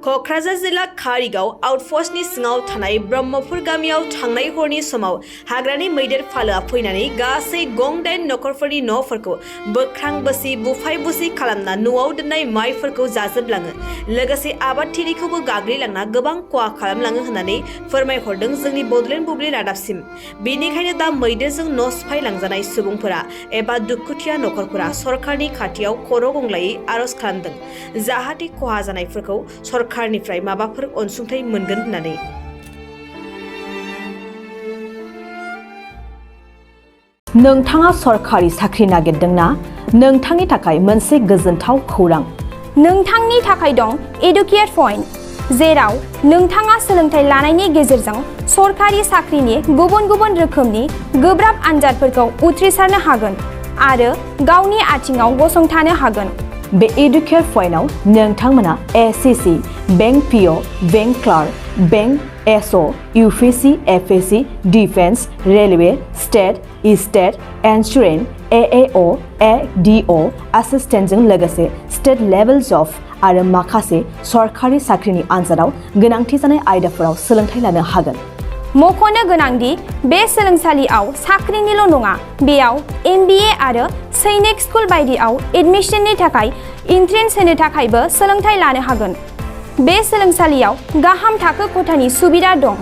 क'क्राझार जिल्ला कारिगाव आउटपस्टनि सिङाव थानाय ब्रह्मपुर गामियाव थांनाय हरनि समाव हाग्रानि मैदेर फालोआ फैनानै गासै गं-दाइन नखरफोरनि न'फोरखौ बोख्रां बोसि बुफाय बुसि खालामना न'आव दोननाय माइफोरखौ जाजोबलाङो लोगोसे आबादथिलिखौबो गाग्लिलांना गोबां खहा खालामलाङो होननानै फोरमायहरदों जोंनि बडलेण्ड बुब्लि रादाबसिम। बेनिखायनो दा मैदेरजों न' सिफायलांजानाय सुबुंफोरा एबा दुखुथिया नखरफोरा सरकारनि खाथियाव खर' गंग्लायै आर'ज खालामदों जाहाथे खहा जानायफोरखौ सरकारनिफ्राय माबाफोर अनसुंथाइ मोनगोन होननानै। नोंथाङा सरकारि साख्रि नागिरदोंना? नोंथांनि थाखाय मोनसे गोजोनथाव खौरां। नोंथांनि थाखाय दं एडुकेट पइन्ट, जेराव नोंथाङा सोलोंथाइ लानायनि गेजेरजों सरकारि साख्रिनि गुबुन गुबुन रोखोमनि गोब्राब आनजादफोरखौ उथ्रिसारनो हागोन आरो गावनि आथिङाव गसंथानो हागोन। बे एडुकेट पइन्टआव नोंथांमोना SSC, bank PO, bank clerk, bank SO, UPSC, FSC, defence, railway, state insurance, AAO, ADO एसिस्टेन्टजों लोगोसे स्टेट लेभेल जब आरो माखासे सरकारि साख्रिनि आनजादाव गोनांथि जानाय आयदाफोराव सोलोंथाइ लानो हागोन। मख'नो गोनांदि बे सोलोंसालियाव साख्रिनिल' नङा, बेयाव MBA आरो सैनिक स्कुल बायदियाव एडमिशननि थाखाय एन्ट्रेन्स होनो थाखायबो सोलोंथाइ लानो हागोन। बे सोलोंसालियाव गाहाम थाखो खथानि सुबिदा दं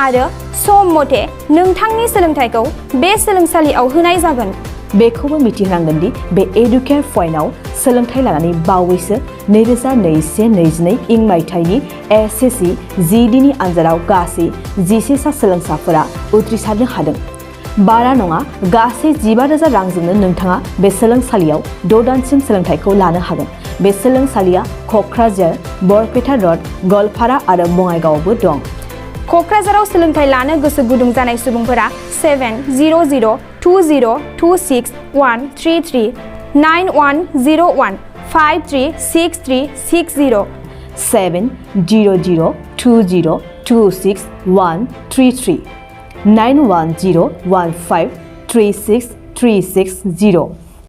आरो सम मथे नोंथांनि सोलोंथाइखौ बे सोलोंसालियाव होनाय जागोन। बेखौबो मिथिनांगोन दि बे एडुकेट पइन्टआव सोलोंथाइ लानानै बावैसो 2021-22 इं मायथाइनि एसएससि जिडिनि आनजादाव गासै 11 सा सोलोंसाफोरा उथ्रिसारनो हादों। बारा नङा, गासै 15,000 रांजोंनो नोंथाङा बे सोलोंसालियाव 6 दानसिम सोलोंथाइखौ लानो हागोन। बे सोलोंसालिया क'क्राझार, बरपेटा रड, गलपारा आरो बङाइगावआवबो दं। क'क्राझाराव सोलोंथाइ लानो गोसो गुदुं जानाय सुबुंफोरा 70020261133 9101 536360 70020261133 9101536360